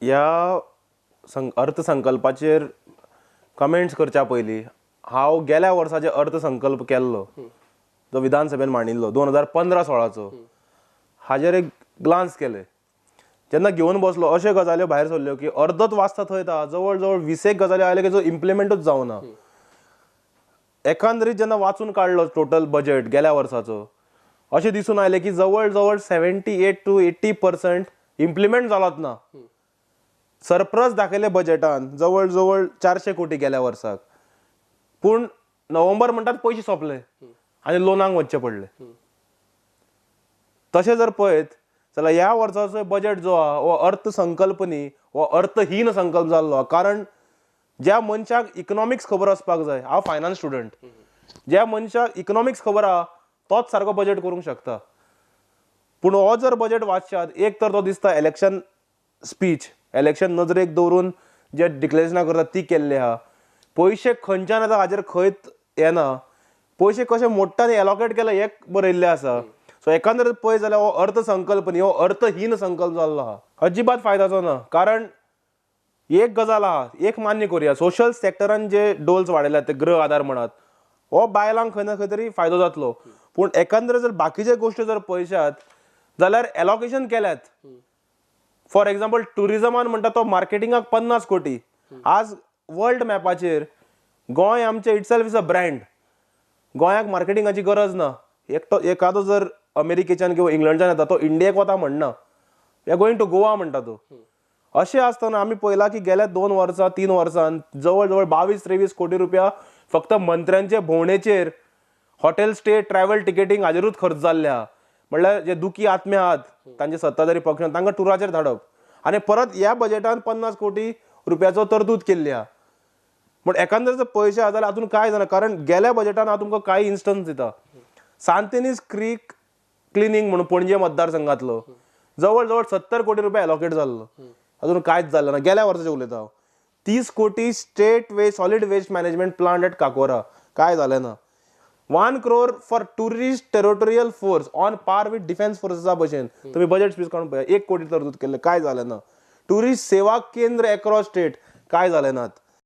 ह्या अर्थसंकल्पाचेर कमेंट्स करच्या पयलीं हांव गेल्या वर्साचे अर्थसंकल्प केल्लो जो विधानसभेन मांडिल्लो 2015-16चो हाजेर एक ग्लान्स केले. जेन्ना घेवन बसलो अश्यो गजाल्यो भायर सरल्यो की अर्दोच वाचता थंय येता, जवळ जवळ 20 गजाल्यो आयल्यो की जो इम्प्लिमेंटूच जावना. एकांदरीत जेन्ना वाचून काडलो टोटल बजेट गेल्या वर्साचो, अशें दिसून आयलें की जवळ जवळ 78 to 80% implement जालोच ना. सरप्लस दाखयलें बजेटान जवळ जवळ 400 कोटी गेल्या वर्साक, पूण नोव्हेंबर म्हणटात पयशे सोंपले आनी लोनाक वचचें पडलें. तशें जर पळयत जाल्यार ह्या वर्साचो बजेट जो आहा हो अर्थसंकल्प न्ही, हो अर्थहीन संकल्प जाल्लो आहा. कारण ज्या मनशाक इकनॉमिक्स खबर आसपाक जाय, हांव फायनान्स स्टुडंट, ज्या मनशाक इकनॉमिक्स खबर आहा तोच सारको बजेट करूंक शकता. पूण हो जर बजेट वाचशात एक तर तो दिसता इलेक्शन स्पीच, इलेक्शन नजरेक दवरून जे डिक्लेरेशनां करतात ती केल्ली आहा. पयशे खंयच्यान येता हाजेर खंयच येना, पयशे कशे मोडटा आनी एलोकेट केले हें बरयल्लें आसा. सो एकांदरीत पळयत जाल्यार हो अर्थसंकल्प न्ही, हो अर्थहीन संकल्प जाल्लो आहा, अजिबात फायद्याचो ना. कारण एक गजाल आहा, एक मान्य करुया, सोशल सेक्टरान जे डोल्स वाडयल्यात ते गृह आधार म्हणात, हो बायलांक खंय ना खंय तरी फायदो जातलो. पूण एकांदरे जर बाकीचे गोश्टी जर पळयशात जाल्यार एलोकेशन केल्यात. फॉर एग्जाम्पल ट्युरिजमान म्हणटा तो मार्केटिंगाक 50 कोटी. आज वर्ल्ड मॅपाचेर गोंय आमचें इटसेल्फ is a brand, गोंयाक मार्केटिंगाची गरज ना. एकटो एकादो जर अमेरिकेच्यान किंवा इंग्लंडच्यान येता तो इंडियेक वता म्हणना, we are going to Goa म्हणटा तो. अशें आसतना आमी पळयलां की गेल्या 2 वर्सां 3 वर्सां जवळ जवळ 22-23 कोटी रुपया फक्त मंत्र्यांचे भोंवडेचेर, हॉटेल स्टे, ट्रॅव्हल टिकेटींग हाजेरूच खर्च जाल्ले आहा. म्हणल्यार जे दुखी आत्मे आहात तांचे सत्ताधारी पक्षान तांकां टुराचेर धाडप. आनी परत ह्या बजेटान 50 कोटी रुपयाचो तरतूद केल्ली आहा. पूण एकांदर जर पयशे आहा जाल्यार हातूंत कांय जायना. कारण गेल्या बजेटान हांव तुमकां कांय इन्स्टन्स दिता. सांतिनीस क्रीक क्लिनींग म्हणून पणजे मतदारसंघातलो जवळ जवळ 70 कोटी रुपया एलोकेट जाल्लो, अजून कांयच जालें ना. गेल्या वर्साचें उलयता हांव. 30 कोटी state waste solid waste management plant at Cacora, कांय जालें ना. 1 crore for tourist territorial force on par with defence फोर्सासा भशेन तुमी बजेट स्पीच काडून पळया, 1 कोटी तरतूद केल्ले, कांय जालें ना. ट्युरिस्ट सेवा केंद्र एक्रॉस स्टेट, कांय जालें नात.